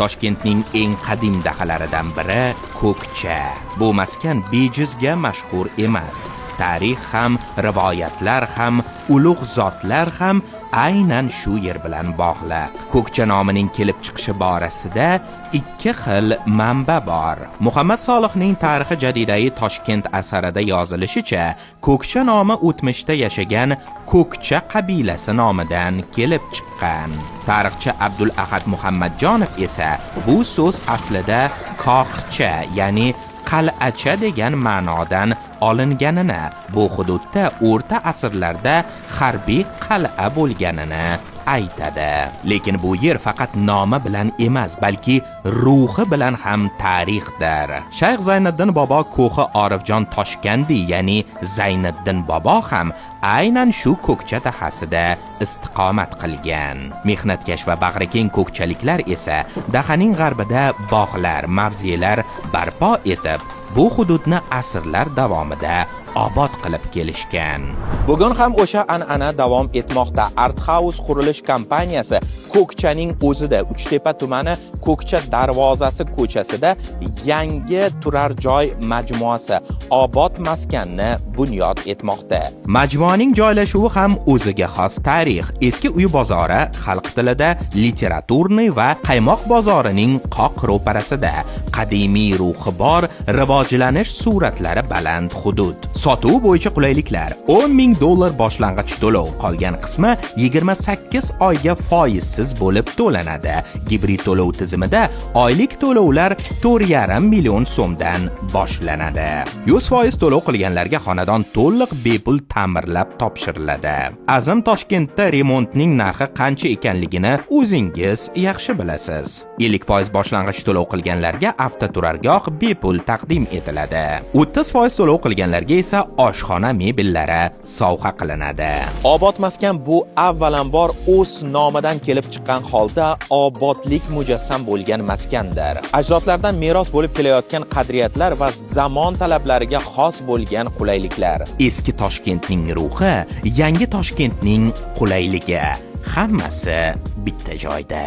Toshkentning eng qadim dahalaridan biri Ko'kcha. Bu maskan bejizga mashhur emas. Tarix ham, rivoyatlar ham, ulug' zotlar ham aynan shu yer bilan bog'liq. Ko'kcha nomining kelib chiqishi borasida ikki xil manba bor. Muhammad Solihning Tarixi jadidai Toshkent asarida yozilishicha, Ko'kcha nomi o'tmishda yashagan Ko'kcha qabilasi nomidan kelib chiqqan. Tarixchi Abdul Ahad Muhammadjonov esa bu so'z aslida koxcha, ya'ni qal'acha degan ma'nodan olinganini, bu hududda o'rta asrlarda harbiy qal'a bo'lganini aytadi. Lekin bu yer faqat nomi bilan emas, balki ruhi bilan ham tarixdir. Shayx Zayniddin bobo Ko'hi Orifjon Toshkandiy, ya'ni Zayniddin bobo ham aynan shu Ko'kcha dahasida istiqomat qilgan. Mehnatkash va bag'rikeng ko'kchaliklar esa dahaning g'arbida bog'lar, mavzelar barpo etib, bu hududni asrlar davomida obod qilib kelishgan. Bugun ham o'sha an'ana davom etmoqda. Art House qurilish kompaniyasi Ko'kchaning o'zida, Uchtepa tumani Ko'kcha darvozasi ko'chasida yangi turar joy majmuasi Obod maskanni bunyod etmoqda. Majmuaning joylashuvi ham o'ziga xos tarix. Eski uy bozori, xalq tilida Литературный va Qaymoq bozorining qoq ro'parasida qadimiy ruhi bor, rivojlanish suratlari baland hudud. Sotuv bo'yicha qulayliklar: 10 ming dollar boshlang'ich to'lov, qolgan qismi 28 oyga foizsiz bo'lib to'lanadi. Gibrid to'lov tizimida oylik to'lovlar 4,5 million so'mdan boshlanadi. 100% to'lov qilganlarga xonadon to'liq bepul ta'mirlab topshiriladi. Azim Toshkentda remontning narxi qancha ekanligini o'zingiz yaxshi bilasiz. 50% boshlang'ich to'lov qilganlarga avtoturargoh bepul taqdim etiladi. 30% to'lov qilganlarga esa oshxona mebellari sovg'a qilinadi. Obod maskan bu avvalambor o'z nomidan kelib chiqqan holda obodlik mujassam bo'lgan maskandir. Ajdodlardan meros bo'lib kelayotgan qadriyatlar va zamon talablariga xos bo'lgan qulayliklar. Eski Toshkentning ruhi, yangi Toshkentning qulayligi, hammasi bitta joyda.